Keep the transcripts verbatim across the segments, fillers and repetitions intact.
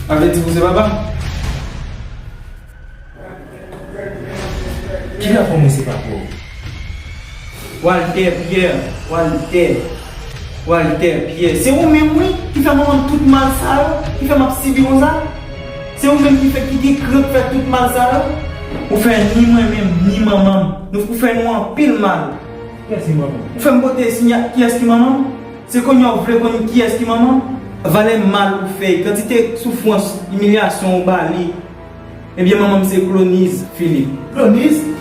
Sa vle di ou se papa m? Ki la fè mwen se papa w? Walter Pierre, Walter, Walter Pierre. Se ou menm, wi, ki fè manman m tout mal sa yo, ki fè m ap sibi konsa? Se ou menm ki fè, ki gen kran fè tout mal sa yo? Ou fè ni mwen menm, ni manman m. Nou, ou fè nou anpil mal. Kiyès ki manman m? Ou fè m pote siy a, kiyès ki manman m? Se kounye a w vle konn kiyès ki manman m? Valè mal ou fè, kantite soufrans, imilyasyon ou ba li. Ebyen, manman m se Clonise Philippe. Clonise?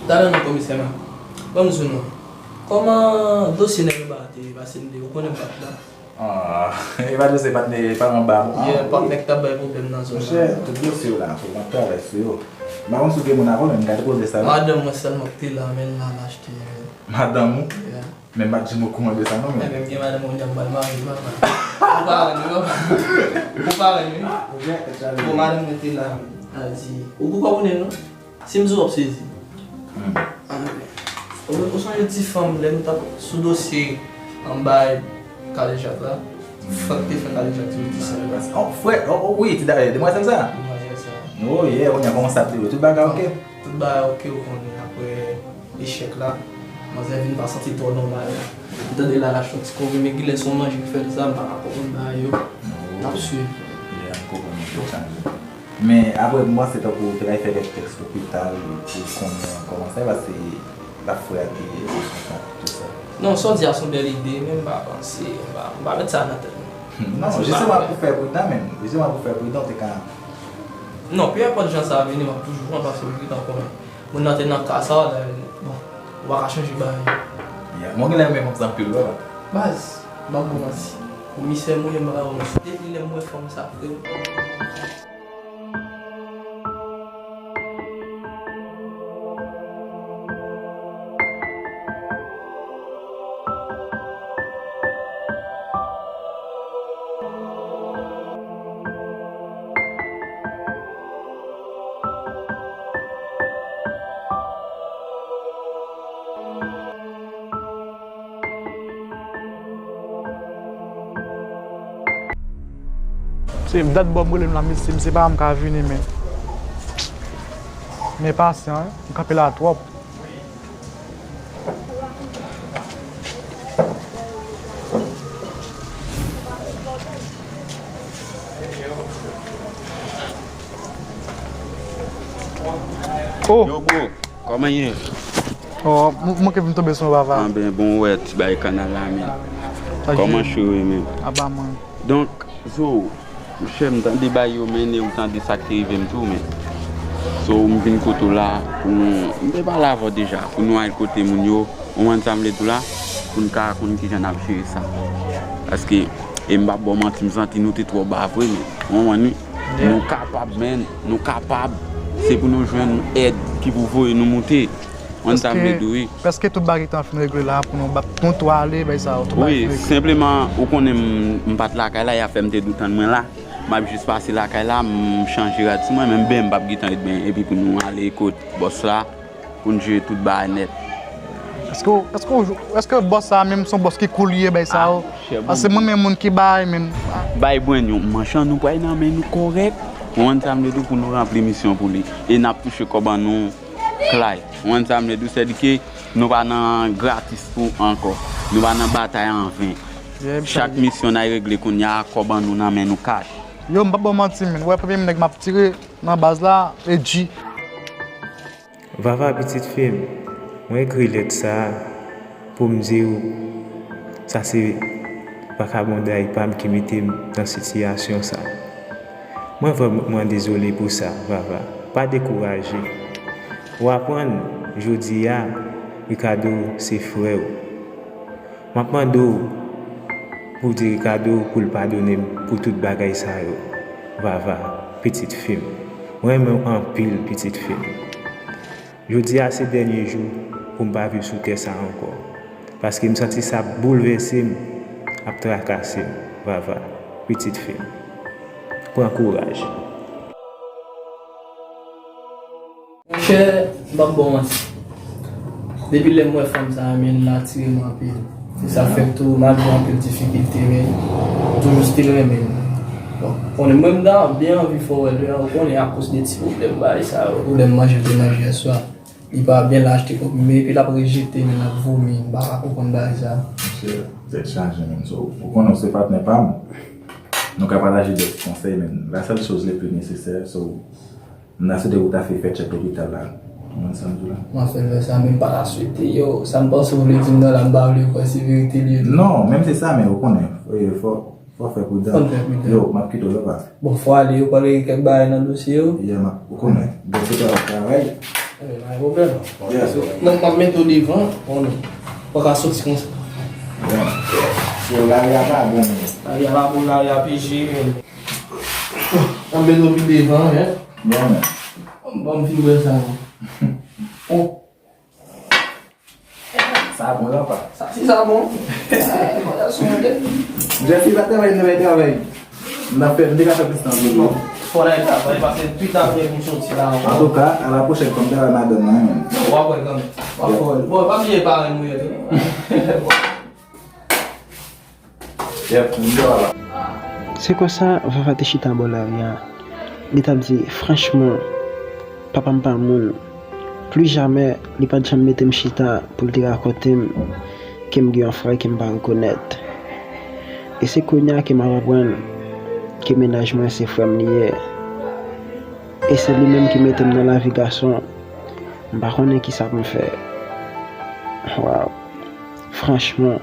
Talè non, komisè Marco. Ban m di w non. Kòman dosye nèg anba a te pase m de, ou konnen m pa t la? Ah, e pa dosye patnè, e pa anba, ah, yeah, wi. Patnè k t ap bay pwoblèm nan zòn nan. Monchè, tout dosye yo la, fòk m ap travay sou yo. M pa konn si w gen moun avè w, men m ka depoze sa, wi. Madanm mwen sèlman k te la, men l al achte. Madanm ou? Yeah. Men m pa t janm okouran de sa non, men. Ebyen, m gen madanm mwen, m pral marye, papa. Ou pa wè, wi, papa. Ou pa wè, wi. Bon, madanm mwen te la, men. A di, ou poko konnen non. Si m di w, w ap sezi. Hmm. Ah, ok. Ou, ou sonje ti fanm lè nou t ap sou dosye anba Kalejak la? Fanm ki te fè Kalejak ti pitit sa yo. Oh, frè, oh, oh, wi, ti dayè, demwazèl sa? Demwazèl sa. Oh, yeah, kounye a kòman sa ap dewoule? Tout bagay ok? Tout bagay ok, ou konnen, apre echèk la, manzè vin pa santi twò nòmal. M tande l al achte yon ti kòve, men genlè se yon manje k fè l sa, m pa ka konprann bagay yo. Oh. N ap swiv. Yeah, m konprann yon ti chanje. Men apre m panse tankou w te kay fè kèk tèks lopital pou konnen kòman sa ye, paske lafrè a te enpòtan pou tout sa. Non, sa w di a se yon bèl ide, men m pa panse, m pa, m pa met sa nan tèt mwen. Non, jisteman pou fè pridan menm, jisteman pou fè pridan, w te ka. Non, peu importe jan sa vini, m ap toujou pran paske w pridan konnen. Moun nan te nan ka sa, bon, ou pa ka chanje bagay. Yeah, mwen genlè renmen fanm sa anpil, wi, papa. Baz, m ap ba w manti. Komisè mwen, m pa ka wè w. Depi lè m wè fanm sa, frè m. Se dat bò m rele m la, mesye, m se pa m ka vini, men. Men pasyan, wi, m kanpe la twòp. Oh! Yo, bro, kòman ye? Oh, m, m manke vin tonbe sou ou, papa. Ah, ben, bon, wè, ti bay kanal la, men. Kòman cho ye, men? Aba mwen. Donk, Zo, monchè, m tande bay yo, men, e ou tande sa k te rive m tou, men. So, m vin kote w la pou nou, m te pale avè w deja, pou nou al kote moun yo, ou konprann sa m vle di w la, pou n ka konn kijan n ap jere sa. Paske, e m p ap ba w manti, m santi nou te twò ba vre, men, ou konprann wi, nou kapab, men, nou kapab, se pou nou jwenn èd ki pou voye nou moute. Konn sa m vle di w, wi. Prèske tout bagay ki t ap fin regle la pou nou bat, nou tou ale, bay sa yo, tout bagay fin regle. Wi, senpleman, ou konnen m, m pa t lakay la, y a fè m te doutan mwen la. M ap jis pase lakay la, m chanje rad sou mwen, men m ben, m p ap gentan ret ben, epi pou nou ale kot bòs la, pou n jere tout bagay nèt. Èske, èske, èske bòs sa menm se yon bòs ki cool li ye, bay sa yo? Ah, chè, bon. Paske mwen menm moun ki bay, men. Bay bwen yon manch an, nou pral nan men nou kòrèk. Ou konn sa m vle di w, pou nou ranpli misyon pou li. E n ap touche kòb an nou. Klè. Ou konn sa m vle di w, sèdike nou pa nan gratis pou ankò. Nou pa nan batay an ven. Chak misyon n ay regle kounye a, kòb an nou nan men nou kach. Yo, m p ap ba w manti, men. Ou wè premye nèg m ap tire nan baz la, e G. Vava, pitit fi m, mwen ekri lèt sa a pou m di w, sa se vakabonday pa m ki mete m nan sitiyasyon sa. Mwen vrèman dezole pou sa, Vava. Pa dekouraje. W aprann jodi a, Ricardo se frè w. M ap mande w pou w di Ricardo pou l padone m pou tout bagay sa yo. Vava, pitit fi m. Mwen renmen w anpil, pitit fi m. Jodi a se dènye jou pou m pa viv sou tè sa ankò. Paske m santi sa ap boulvèse m, ap trakase m. Vava, pitit fi m. Pran kouraj. Monchè, m p ap ba w manti. Depi lè m wè fanm sa a, men, l atire m anpil. Se sa k fè tou, malgre anpil difikilte, men, m toujou still renmen l. Bon, konnen mwen, m ta byen anvi fè w wè l, ou konnen, akoz de ti pwoblèm bagay sa yo, pwoblèm manje, te manje yè swa. Li pa byen, l achte konprime, epi l ap rejete, men l ap vomi, m pa ka konprann bagay sa. Se tèt chaje, menm, so, ou konnen w se patnè pa m. Nou ka pataje de ti konsèy, men la seule chose le plus nécessaire, so, m ta swete pou w ta fè fè tchèk lopital la. Ou konprann sa m di w la? M ap fè l fè sa, men m pa ta swete, yo. Sa m panse w vle di m nan la, m pa vle kwè se verite li ye tou. Non, menm se sa, men ou konnen, e, fò, fò fè pridan. Fò n fè pridan. Yo, m ap kite w, yo, pa. Bon, fò ale, yo pral regle kèk bagay nan dosye yo. Yeah, m ap, ou konnen. Bon, se travay, travay. Ebyen, pa gen pwoblèm. Yeah. Donk, m ap mete w devan, bon, ou pa ka soti konsa. Yeah. So, lari a pa bon, men. Lari a pa bon, lari a pije, men. Anben nou pi devan, hein? Bon, men. Bon, m fin wè sa, non. Oh. Sa bon, la, pa? Sa, si sa bon. Sa, bon, la, sou mwen. Jèf, si pa travay, nou va travay. Nou va fè, nou te ka fè plis tan pou nou. Fò la travay, paske pi ta vle pou soti la ankò. Antouka, a la pwochèn, fò m travay madanm mwen, men. W ap wè kanmenm. W ap fè. Bon, pa bliye parenn mwen tou. Se konsa, Vava te chita bò lari a. Li t ap di, franchman, papa m pa moun. Pli jamè, li pa t janm mete m chita pou l te rakonte m ke m gen yon frè ke m pa rekonèt. E se kounye a ke m ap aprann ke mennaj mwen se frè m li ye. E se li menm ki mete m nan lavi gason. M pa konnen kisa pou m fè. Waw. Franchman,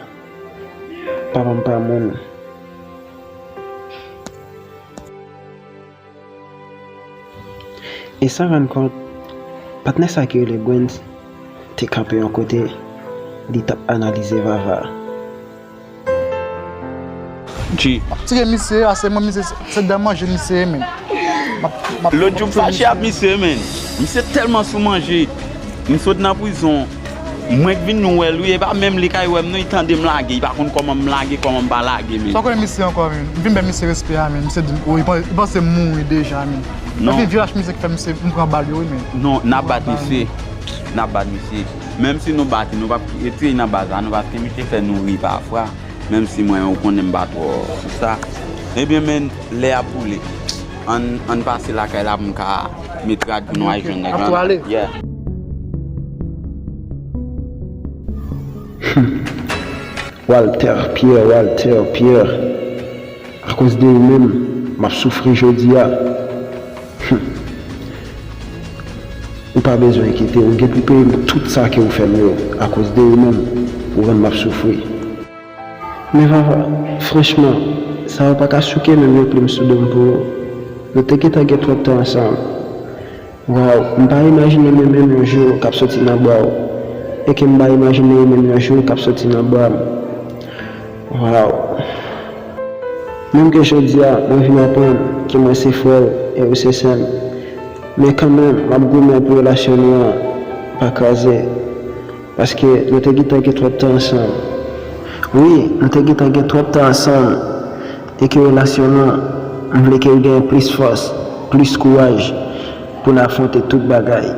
papa m pa moun. E san rann kont, patnè sa ki rele Brens te kanpe yon kote, li t ap analize Vava. G. M ap tire misye, ase mwen misye, se, se dan manje misye ye, men. M ap, m ap, lòt jou m fache ak misye, men. Misye tèlman sou manje. M sot nan prizon. Mwen k vin wè l, wi, e pa menm li k al wè m, non, li tande m lage, li pa konn kòman m lage, kòman m pa lage, men. Sa w konnen misye ankò, men? M vin bay misye respè a, men. Misye di m, wi, li panse m mouri deja, men. Non. Epi viraj misye k fè misye, m pran bal yo, wi, men. Non, n ap bat misye. N ap bat misye. Menm si nou bat li, nou p ap retire nan baz la, non, paske misye fè nou ri pafwa. Menm si mwen, ou konnen m pa twò sou sa. Ebyen, men, lè ap boule. Ann, ann pase lakay la pou m ka met rad pou nou al jwenn nèg lan. Ap twale. Yeah. Walter Pierre, Walter Pierre. Akoz de ou menm, m ap soufri jodi a. Ou pa bezwen enkyete, ou gen pou peye m tout sa ke ou fè m yo. Akoz de ou menm, ou rann m ap soufri. Men Vava, franchman, sa yo pa ka souke menm yon plim sou do m pou ou. Nou te gentan gen twòp tan ansanm. Waw, m pa imajine mwen menm yon jou k ap soti nan bra w, e ke m pa imajine ou menm yon jou k ap soti nan bra m. Waw. Menm ke jodi a, mwen vin aprann ke mwen se frè w e ou se sè m, men kanmenm, m ap goumen pou relasyon nou an pa kraze. Paske nou te gentan gen twòp tan ansanm. Wi, nou te gentan gen twòp tan ansanm. E ke relasyon nou an, m vle ke l genyen plis fòs, plis kouraj pou n afwonte tout bagay.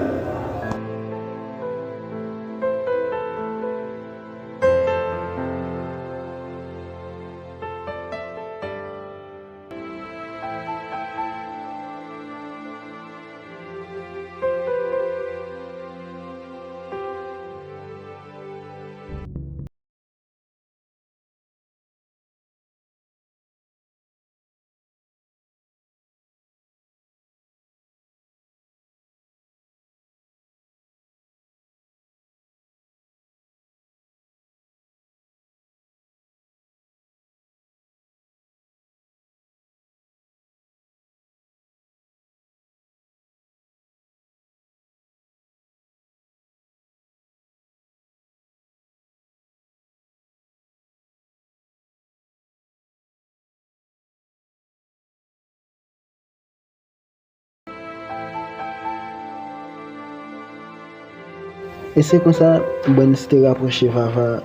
E se konsa, Brens te rapwoche Vava.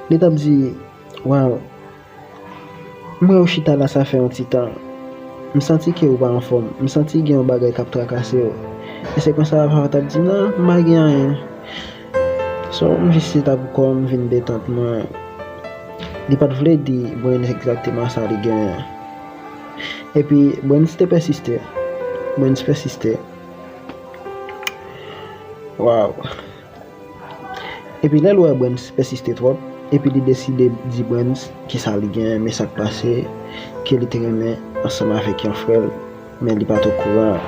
Li t ap di, "Waw, m wè ou chita la sa fè yon ti tan. M santi ke ou pa anfòm. M santi gen yon bagay k ap trakase w." E se konsa Vava t ap di, "Non, m pa gen anyen. So, m jis chita pou kò m vin detant mwen." Li pa t vle di Brens egzakteman sa li genyen. Epi, Brens te pèsiste. Brens pèsiste. Waw. Epi lè l wè Brens pèsiste twòp, epi li deside di Brens kisa li genyen, men sa k pase, ke li te renmen ansanm avèk yon frè l, men li pa t okouran,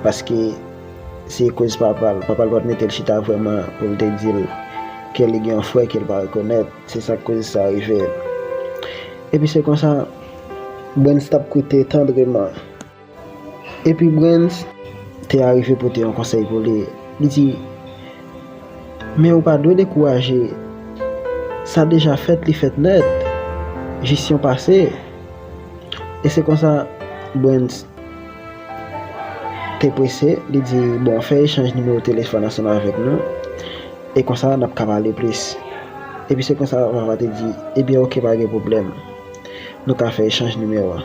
paske se koz papa l. Papa l pa t mete l chita vrèman pou l te di l ke li gen yon frè ke l pa rekonèt. Se sa k koz sa rive. Epi se konsa, Brens t ap koute tandreman. Epi Brens te arive pote yon konsèy pou li. Li di, "Men ou pa dwe dekouraje. Sa deja fèt, li fèt nèt. Jis yon pase." E se konsa, Brens te prese, li di, "Bon, fè echanj nimewo telefòn ansanm avèk nou, e konsa n ap ka pale plis." Epi se konsa Vava te di, "Ebyen, oke, pa gen pwoblèm. Nou ka fè echanj nimewo."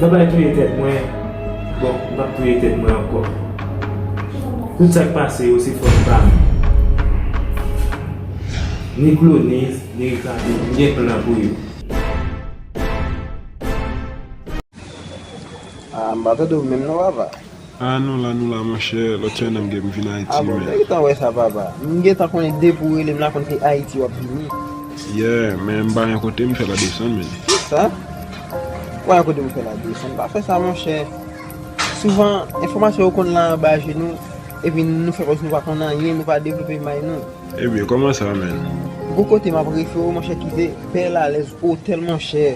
Nan bay touye tèt mwen, bon, m p ap touye tèt mwen ankò. Tout sa k pase yo, se fòt pa m. Ni Clonis, ni Ricardo, m gen plan pou yo. Ah, m pa tande w menm non, papa. Ah, nou la, nou la, monchè. Lòt semèn nan m gen m vin Ayiti, ah, bon, men. M gentan wè sa, papa. M gentan konnen depi w rele m la, konn se Ayiti w ap vini. Yeah, men m pa gen kote m fè la desann, men. Sa? Ou pa gen kote pou fè la desann. Pa fè sa, monchè. Souvan, enfòmasyon yo konn la anba je nou, epi nou fè kòmsi nou pa konn anyen, nou pa devlope may nou. Ebyen, kòman sa, men? Gon kote m ap refere w, monchè, ki se Bèl Alèz Otèl, monchè.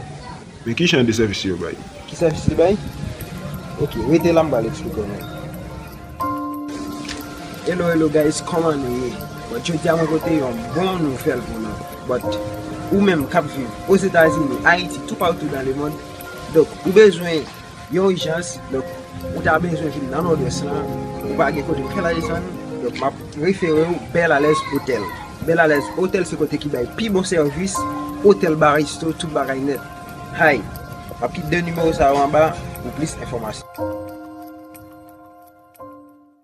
Men ki jan de sèvis yo bay? Ki sèvis li bay? Ok, rete la, m pral eksplike w, men. Hello, hello, guys, kòman nou ye? Bon, jodi a mwen pote yon bon nouvèl pou nou. But, ou menm k ap viv Ozetazini, Ayiti, toupatou dans le monde, donk, ou bezwen yon ijans, donk, ou ta bezwen vin nan Nòdwès lan, ou pa gen kote pou fè la desann, donk, m ap refere w Bèl Alèz Otèl. Bèl Alèz Otèl se kote ki bay pi bon sèvis, otèl, bar, resto, tout bagay nèt. Hay! M ap kite de nimewo sa yo anba pou plis enfòmasyon.